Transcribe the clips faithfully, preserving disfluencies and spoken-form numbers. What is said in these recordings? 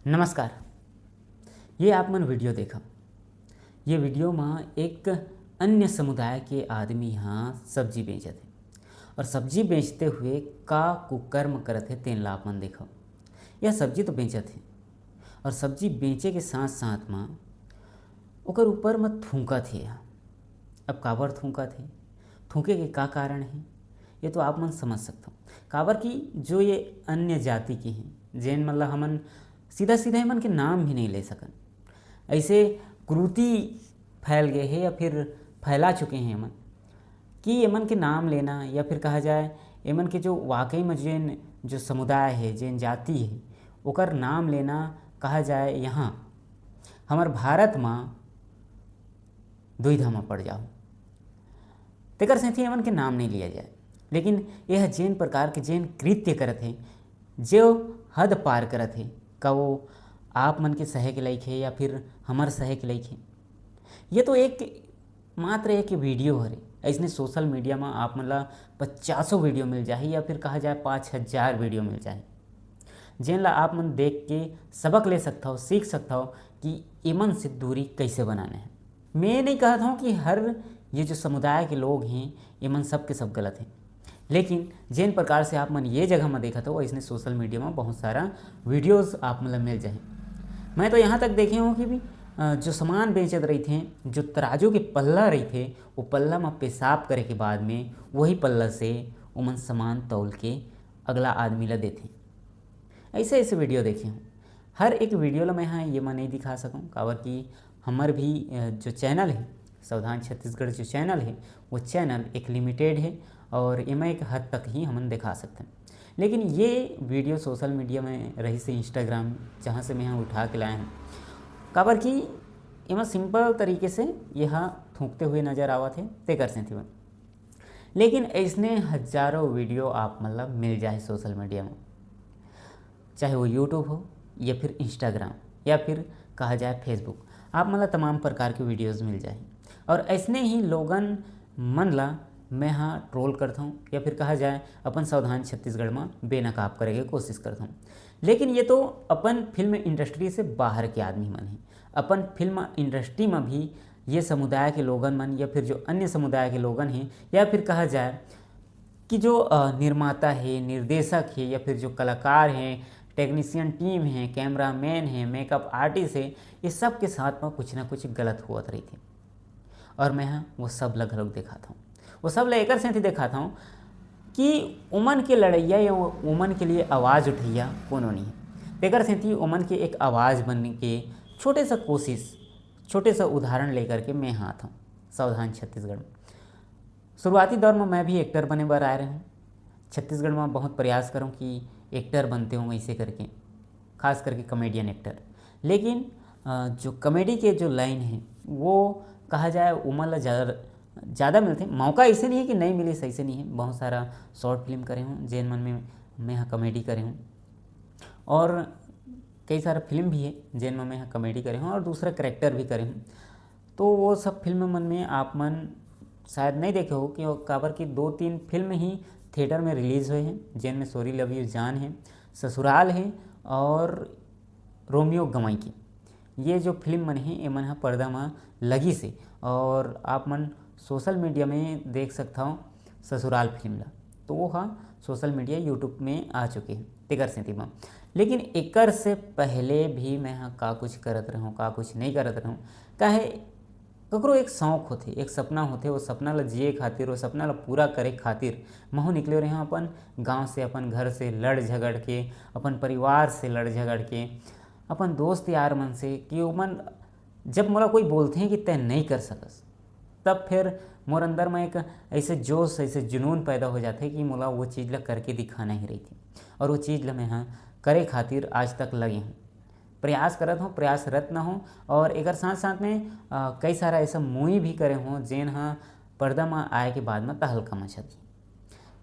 नमस्कार, ये आप मन वीडियो देखा। ये वीडियो म एक अन्य समुदाय के आदमी ह सब्जी बेचत हे और सब्जी बेचते हुए का कुकर्म करत हे, तेन ला आप मन देखा। यह सब्जी तो बेचत हे और सब्जी बेचे के साथ साथ म ओकर ऊपर म थूकत हे। अब काबर थूकत हे, थूके के का कारण हे, ये तो आप मन समझ सकथव। काबर कि जो ये अन्य जाति के हैं, जेन मन ला हमन सीधा सीधा एमन के नाम भी नहीं ले सकन, ऐसे कुरीति फैल गए हे या फिर फैला चुके हैं एमन, कि एमन के नाम लेना या फिर कहा जाए एमन के जो वाकई में जेन जो समुदाय है, जेन जाति है, ओकर नाम लेना, कहा जाए यहाँ हमर भारत म दुविधा म पड़ जाओ, तेकर सेंथी एमन के नाम नहीं लिया जाए। लेकिन यह जेन प्रकार के जेन कृत्य करत हे, जो हद पार करत हे, का वो आप मन के सहे के लायक हे या फिर हमर सहे के लायक हे? ये तो एक मात्र एक वीडियो हरे, अइसने सोशल मीडिया म आप मन ला पचासों वीडियो मिल जाही या फिर कहा जाए पाँच हजार वीडियो मिल जाही, जेन ला आप मन देख के सबक ले सकथव, सीख सकथव कि एमन से दूरी कैसे बनाने हे। मैं नहीं कहत हूँ कि हर ये जो समुदाय के लोग हैं, एमन सब के सब गलत हैं, लेकिन जेन प्रकार से आप मन ये जगह म देखत हो, अइसने सोशल मीडिया म बहुत सारा वीडियोज़ आप मन ला मिल जाही। मैं तो यहाँ तक देखे हूँ कि भी, अ, जो सामान बेचत रहिथे, जो तराजू के पल्ला रहिथे, वो पल्ला म पेशाब करे के बाद में वही पल्ला से ओमन सामान तौल के अगला आदमी ला देथे। ऐसे ऐसे वीडियो देखे हूँ। हर एक वीडियो ला मैं ह ये म नहीं दिखा सकूँ, काबर कि हमर भी, अ, जो चैनल है, सावधान छत्तीसगढ़ जो चैनल है, वो चैनल एक लिमिटेड है और एमा एक हद तक ही हमन दिखा सकते हैं। लेकिन ये वीडियो सोशल मीडिया में रहिस हे, Instagram, जहाँ से मैं ह उठा के लाए हूँ, काबर कि एमा सिंपल तरीके से यह थूकते हुए नजर आवत है, तेकर सेंथी बन। लेकिन ऐसने हजारों वीडियो आप मतलब मिल जाए सोशल मीडिया में, चाहे वो YouTube हो या फिर Instagram या फिर कहा जाए Facebook, आप मतलब तमाम प्रकार के वीडियोज़ मिल जाए। और ऐसने ही लोगन मन ला मैं ह ट्रोल करत हूँ या फिर कहा जाए अपन सावधान छत्तीसगढ़ में बेनकाब करे के कोशिश करत हूँ। लेकिन ये तो अपन फिल्म इंडस्ट्री से बाहर के आदमी मन हैं। अपन फिल्म इंडस्ट्री में भी ये समुदाय के लोगन मन या फिर जो अन्य समुदाय के लोगन हैं या फिर कहा जाए कि जो, अ, निर्माता है, निर्देशक है या फिर जो कलाकार हैं, टेक्नीशियन टीम है, कैमरामैन है, मेकअप आर्टिस्ट है, ये सब के साथ में कुछ ना कुछ गलत होवत रहिथे और मैं ह वो सब ल घलोक देखात हूँ। वो सब ल एकर सेंथी देखात हूँ कि ओमन के लड़ैया या ओमन के लिए आवाज़ उठैया कोनो नहीं है। तेकर सेंथी ओमन के एक आवाज़ बनने के छोटे सा कोशिश, छोटे सा उदाहरण लेकर के मैं ह आत हूँ सावधान छत्तीसगढ़ में। शुरुआती दौर में मैं भी एक्टर बने बर आए रहे हूँ। छत्तीसगढ़ में बहुत प्रयास करूँ कि एक्टर बनते हूँ ऐसे करके, खास करके कॉमेडियन एक्टर। लेकिन, अ, जो कॉमेडी के जो लाइन है, वो कहा जाए, ओमन ला ज़्यादा, ज़्यादा मिलथे मौका। ऐसे नहीं है कि नहीं मिलिस, ऐसे नहीं है। बहुत सारा शॉर्ट फिल्म करे हूँ, जेन मन में मैं ह कॉमेडी करे हूँ, और कई सारा फिल्म भी है, जेन में मैं ह कॉमेडी करे हूँ और दूसरा कैरेक्टर भी करे हूँ। तो वो सब फिल्म मन में आप मन शायद नहीं देखे हो, कि काबर कि दो तीन फिल्म ही थिएटर में रिलीज हुए हैं, जेन में सॉरी लव यू जान है, ससुराल है और रोमियो गंवई के। ये जो फिल्म मन हे, एमन ह पर्दा म लगिस हे और आप मन सोशल मीडिया में देख सकथव ससुराल फिल्म ला, तो वो ह सोशल मीडिया, YouTube में आ चुके हे, तेकर सेती म। लेकिन एकर से पहले भी मैं ह का कुछ करत रहूँ, का कुछ नहीं करत रहूँ, काहे ककरो एक शौक होथे, एक सपना होथे, वो सपना ला जिए खातिर, वो सपना ला पूरा करे खातिर महू निकले रहे हूँ अपन गाँव से, अपन घर से लड़ झगड़ के, अपन परिवार से लड़ झगड़ के, अपन दोस्त यार मन से, कि ओमन जब मोला कोई बोलथे कि तैं नहीं कर सकस, तब फिर मोर अंदर में एक ऐसे जोश, ऐसे जुनून पैदा हो जाथे कि मोला वो चीज़ ला करके दिखाना ही रहिथे। और वो चीज़ ला मैं ह करे खातिर आज तक लगे हूँ, प्रयास करत हूँ, प्रयासरत न हूँ। और एकर साथ साथ में, अ, कई सारा ऐसा मूवी भी करे हूँ, जेन ह पर्दा म आए के बाद म तहलका मचा दी।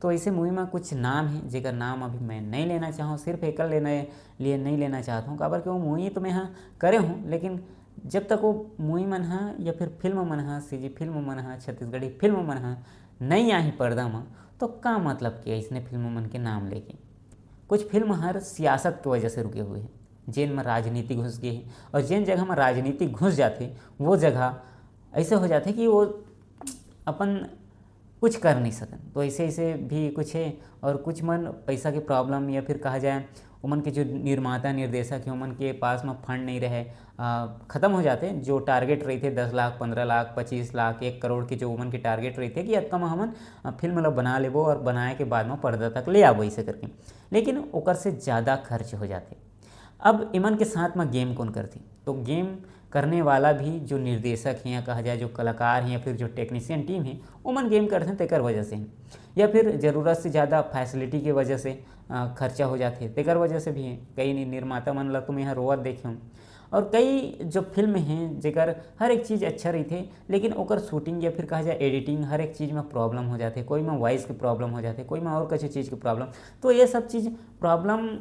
तो ऐसे मूवी म कुछ नाम हे, जेकर नाम अभी मैं नहीं लेना चाहूँ, सिर्फ एकर लेने लिए नहीं लेना चाहत हूँ, काबर कि वो मूवी तो मैं ह करे हूँ, लेकिन जब तक वो मूवी मन ह या फिर फिल्म मन ह, सीजी फिल्म मन ह, छत्तीसगढ़ी फिल्म मन ह नहीं आही पर्दा म, तो का मतलब के अइसने फिल्म मन के नाम लेके? कुछ फिल्म हर सियासत के वजह से रुके हुए हैं, जेन म राजनीति घुस गे हे। और जेन जगह म राजनीति घुस जाथे, वो जगह ऐसे हो जाथे कि वो अपन कुछ कर नहीं सकन। तो ऐसे ऐसे भी कुछ है। और कुछ मन पैसा के प्रॉब्लम या फिर कहा जाए, उमन के जो निर्माता निर्देशक है, उमन के पास में फंड नहीं रहे, आ, खत्म हो जाते। जो टारगेट रही थे दस लाख, पंद्रह लाख, पच्चीस लाख, एक करोड़ के जो उमन के टारगेट रही थे कि अतका में हमन, आ, फिल्म ला बना लेबो और बनाए के बाद में पर्दा तक ले आबो, ऐसे करके, लेकिन ओकर से ज़्यादा खर्च हो जाते। अब इमन के साथ में गेम कौन करथे? तो गेम करने वाला भी जो निर्देशक है, या कहा जाए जो कलाकार हैं, या फिर जो टेक्नीशियन टीम है, उमन गेम करथे तेकर वजह से, या फिर ज़रूरत से ज़्यादा फैसिलिटी के वजह से, अ, खर्चा हो जाथे, तेकर वजह से भी है। कई नि-, निर्माता मन ला तो मैं यहाँ रोवत देखे हूँ। और कई जो फिल्म हैं, जेकर हर एक चीज़ अच्छा रही थे, लेकिन ओकर शूटिंग या फिर कहा जाए एडिटिंग, हर एक चीज़ में प्रॉब्लम हो जाथे। कोई में वॉइस के प्रॉब्लम हो जाथे, कोई में और कुछ चीज़ के प्रॉब्लम। तो ये सब चीज़ प्रॉब्लम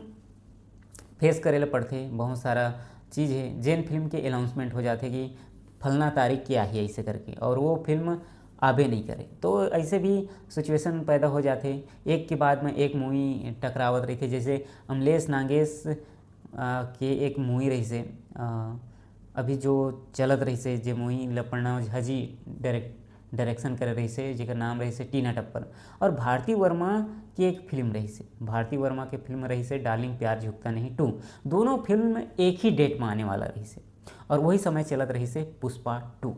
फेस करे ला पड़थे। बहुत सारा चीज़ है, जेन फिल्म के अनाउंसमेंट हो जाथे कि फलना तारीख के आही ऐसे करके, और वो फिल्म आबे नहीं करे, तो ऐसे भी सिचुएशन पैदा हो जाथे। एक के बाद में एक मूवी टकरावत रही थे, जैसे अमलेश नागेश, आ, के एक मूवी रही से, आ, अभी जो चलत रही से, जे movie लपड़ना Jha ji direct direction करे रही से, जेकर नाम रही से टीना टप्पर। और भारती वर्मा की एक फिल्म रही से, भारती वर्मा के फिल्म रही से डार्लिंग प्यार झुकता नहीं टू। दोनों फिल्म एक ही डेट में आने वाला रही से, और वही समय चलत रही से पुष्पा टू।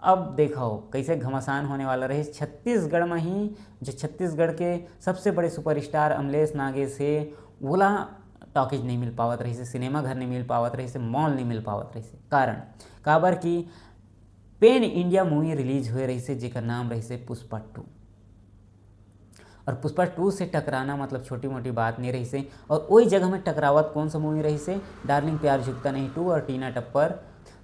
अब देखो कैसे घमासान होने वाला रही। छत्तीसगढ़ में ही, जो छत्तीसगढ़ के सबसे बड़े सुपरस्टार अमलेश नागेश है, ओला टॉकीज नहीं मिल पावत रही से, सिनेमा घर नहीं मिल पावत रही से, मॉल नहीं मिल पावत रही से। कारण काबर कि पैन इंडिया मूवी रिलीज हुए रही से, जेकर नाम रही से पुष्पा टू। और पुष्पा टू से टकराना मतलब छोटी मोटी बात नहीं रही से। और वही जगह में टकरावत कौन सा मूवी रही से? डार्लिंग प्यार झुकता नहीं टू और टीना टप्पर।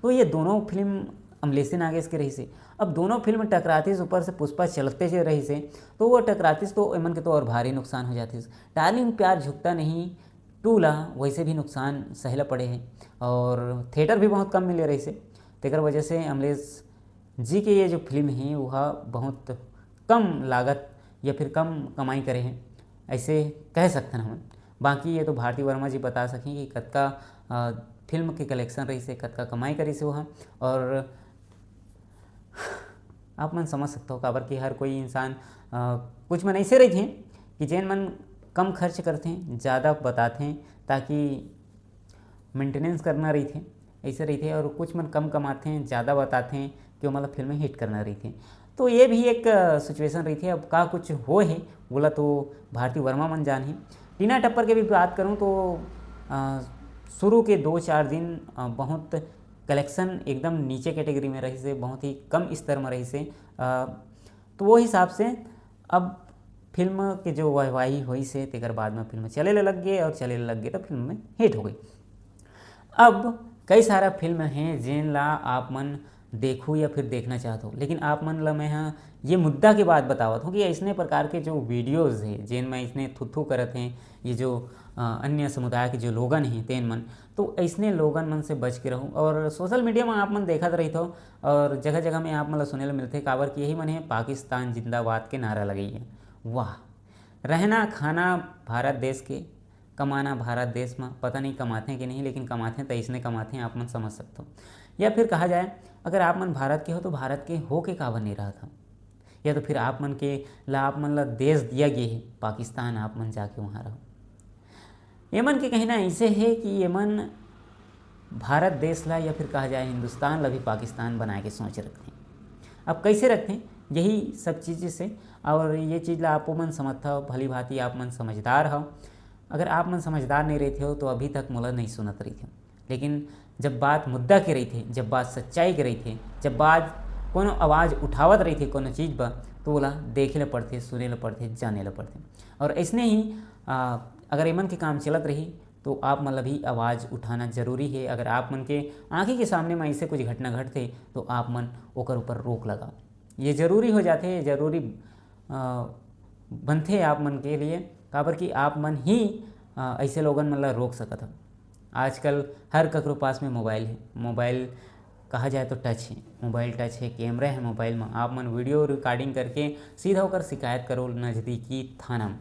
तो ये दोनों फिल्म अमलेशी नागेश के रही से। अब दोनों फिल्म टकरातीस, ऊपर से पुष्पा चलते जे रही से, तो वो टकरातीस तो एमन के तो और भारी नुकसान हो जातीस। डार्लिंग प्यार झुकता नहीं टू ला वैसे भी नुकसान सहेला पड़े है, और थिएटर भी बहुत कम मिले रही से, तेकर वजह से अमलेश जी के ये जो फिल्म है, वह बहुत कम लागत या फिर कम कमाई करे हैं, ऐसे कह सकथन हमन। बाकी ये तो भारती वर्मा जी बता सकें कि कतका, अ, फिल्म के कलेक्शन रही से, कतका कमाई करी से वह। और आप मन समझ सकते हो, काबर कि हर कोई इंसान, अ, कुछ मन ऐसे रही थे कि जेन मन कम खर्च करते हैं, ज़्यादा बताते हैं, ताकि मेंटेनेंस करना रहिथे, ऐसे रहिथे। और कुछ मन कम कमाथे, ज़्यादा बताथे कि ओमन ला फिल्म हिट करना रहिथे। तो ये भी एक सिचुएशन रहिथे। अब का कुछ हो हे, वोला तो भारती वर्मा मन जान हे। टीना टप्पर के भी बात करूँ तो, अ, शुरू के दो चार दिन, अ, बहुत कलेक्शन एकदम नीचे कैटेगरी में रहिसे, बहुत ही कम स्तर में रहिसे। अ, तो वो हिसाब से अब फिल्म के जो वाहवाही होइस हे, तेकर बाद में फिल्म चले ले लग गे और चले ले लग गे, तो फिल्म में हिट हो गई। अब कई सारा फिल्म हे, जेन ला आप मन देखू या फिर देखना चाहत हो, लेकिन आप मन ला मैं ह ये मुद्दा के बात बतावत हूँ कि अइसने प्रकार के जो वीडियोज़ हे, जेन में अइसने थू-थू करत हे, ये जो, अ, अन्य समुदाय के जो लोगन हे, तेन मन, तो अइसने लोगन मन से बच के रहू। और सोशल मीडिया में आप मन देखत रहिथो, और जगह-जगह में आप मन ला सुने ला मिलथे, काबर कि यही मन हे पाकिस्तान जिंदाबाद के नारा लगइया। वाह! रहना खाना भारत देश के, कमाना भारत देश म, पता नहीं कमाथे कि नहीं, लेकिन कमाथे त अइसने कमाथे, आप मन समझ सकथो। या फिर कहा जाए, अगर आप मन भारत के हो तो भारत के हो के काबर नहीं रहत हो? या तो फिर आप मन के ला, आप मन ला देश दिया गे हे पाकिस्तान, आप मन जाके वहाँ रहो। एमन के कहना ऐसे हे कि एमन भारत देश ला या फिर कहा जाए हिंदुस्तान ला भी पाकिस्तान बनाए के सोच रखथे। अब कैसे रखथे, यही सब चीज़ से। और ये चीज़ ला आपो मन समझता हो, भली भांति आप मन समझदार हो। अगर आप मन समझदार नहीं रहते हो तो अभी तक मोला नहीं सुनत रहिते हो। लेकिन जब बात मुद्दा के रहिथे, जब बात सच्चाई के रहिथे, जब बात कोनो आवाज़ उठावत रहिथे कोनो चीज़ बर, तो ओला देखे ला पड़थे, सुने ला पड़थे, जाने ला पड़थे। और ऐसने ही, आ, अगर एमन के काम चलत रही तो आप मन ला भी आवाज़ उठाना जरूरी हे। अगर आप मन के आँखी के सामने में ऐसे कुछ घटना घटथे तो आप मन ओकर ऊपर रोक लगाओ। ये जरूरी हो जाथे, ये जरूरी, अ, बनथे आप मन के लिए, काबर कि आप मन ही, अ, ऐसे लोगन मन ला रोक सकत हो। आजकल हर ककरो पास में मोबाइल हे, मोबाइल कहा जाए तो टच हे, मोबाइल टच हे, कैमरा हे मोबाइल में, आप मन वीडियो रिकॉर्डिंग करके सीधा ओकर शिकायत करो नज़दीकी थाना में।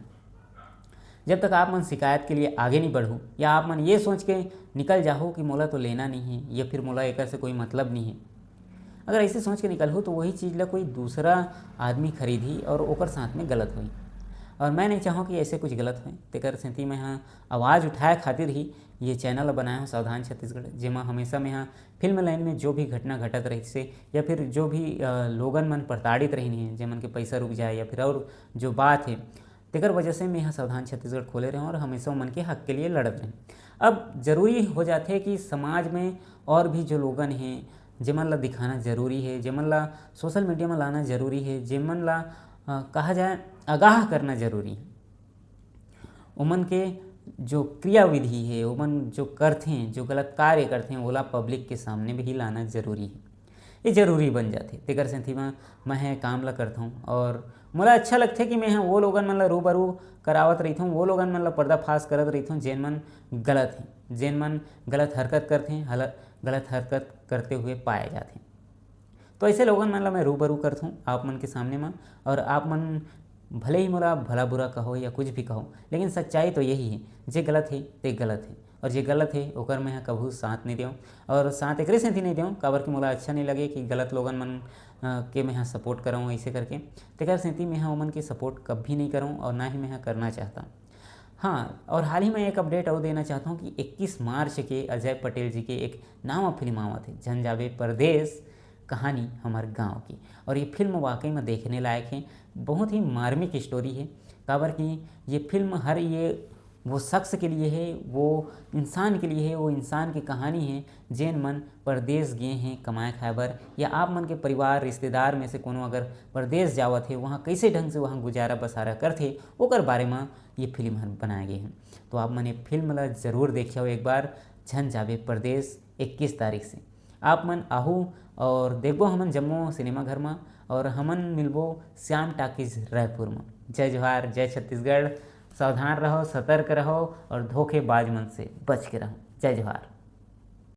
जब तक आप मन शिकायत के लिए आगे नहीं बढ़ो या आप मन ये सोच के निकल जाओ कि मोला तो लेना नहीं है या फिर मोला एकर से कोई मतलब नहीं है, अगर ऐसे सोच के निकलहू तो वही चीज़ ला कोई दूसरा आदमी खरीदही और ओकर साथ में गलत होही। और मैं नहीं चाहूँ कि ऐसे कुछ गलत होए, तेकर सेती मैं हाँ आवाज़ उठाए खातिर ही ये चैनल बनाए हूँ सावधान छत्तीसगढ़, जेमा हमेशा मैं हाँ फिल्म लाइन में जो भी घटना घटत रहिसे या फिर जो भी लोगन मन प्रताड़ित रहिन हे, जेमन के पैसा रुक जाए या फिर और जो बात है, तेकर वजह से मैं हाँ सावधान छत्तीसगढ़ खोले रहें और हमेशा उमन के हक के लिए लड़त रहें। अब जरूरी हो जाते कि समाज में और भी जो लोगन हैं, जेमन ला दिखाना जरूरी है, जेमन ला सोशल मीडिया में लाना जरूरी है, जेमन ला कहा जाए आगाह करना जरूरी है। उमन के जो क्रियाविधि है, उमन जो करथे, जो गलत कार्य करथे, ओला पब्लिक के सामने भी लाना जरूरी है। ये जरूरी बन जाथे। तेकर सेती म मैं ह काम ल करथौं और मोला अच्छा लगथे कि मैं ह वो लोगन मन ल रूबरू करावत रहिथौं, वो लोगन मन ल पर्दाफाश करत रहिथौं, जेन मन गलत हे, जेन मन गलत हरकत करथे, हल-, गलत हरकत करते हुए पाए जाथे। तो ऐसे लोगन मन ल मैं रूबरू करथौं आप मन के सामने म, और आप मन भले ही मोला भला बुरा कहो या कुछ भी कहो, लेकिन सच्चाई तो यही है, जे गलत है, ते गलत है, और जे गलत है, ओकर मैं ह कभू साथ नहीं देवं। और साथ एकरे सेती नहीं देवं, काबर कि मोला अच्छा नहीं लगे कि गलत लोगन मन, अ, के मैं ह सपोर्ट करौं ऐसे करके। तेकर सेती मैं ह ओमन के सपोर्ट कभी नहीं करौं और ना ही मैं ह करना चाहता। हाँ, और हाल ही में एक अपडेट और देना चाहता हूँ कि इक्कीस मार्च के अजय पटेल जी के एक नवा फिल्म आवत है, झन जाबे परदेस, कहानी हमर गाँव की। और ये फिल्म वाकई में देखने लायक है, बहुत ही मार्मिक स्टोरी है, काबर कि ये फिल्म हर ये वो शख्स के लिए है, वो इंसान के लिए है, वो इंसान की कहानी है, जेन मन परदेस गए हैं कमाए खाए बर, या आप मन के परिवार रिश्तेदार में से कोनो अगर परदेस जावत है, वहाँ कैसे ढंग से वहाँ गुजारा बसारा करथे, ओकर बारे में ये फिल्म हर बनाए गए हैं। तो आप मन ये फिल्म ला जरूर देखियो एक बार, झन जाबे परदेस, इक्कीस तारीख से। आप मन आहू और देखबो हमन जम्मो सिनेमा घर मा, और हमन मिलबो श्याम टाकीज रायपुर मा। जय जोहार, जय छत्तीसगढ़। सावधान रहो, सतर्क रहो और धोखेबाज मन से बच के रहो। जय जोहार।